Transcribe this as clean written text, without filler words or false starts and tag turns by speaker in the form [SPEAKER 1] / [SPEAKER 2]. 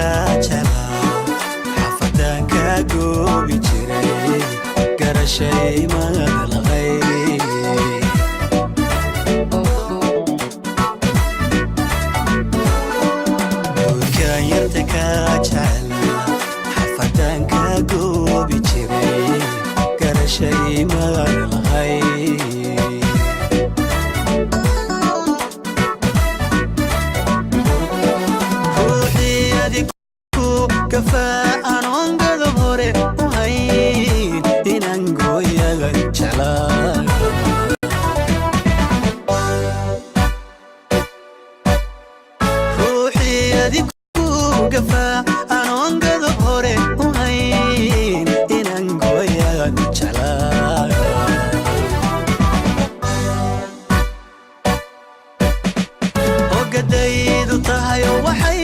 [SPEAKER 1] Kaa jeclaa, xaafadaan kaa goobi jiray, garashay maad laqay. Guudkaan yarta kaa jeclaa, xaafadaan kaa goobi jiray, garashay maad laqay. Ruuxii adiku gafaa anoon godob hore u hayn, inaan gooyaga jeclaa. Ruuxii adiku gafaa anoon godob hore u hayn, inaan gooyaga jeclaa. Ogadaydu tahay waxay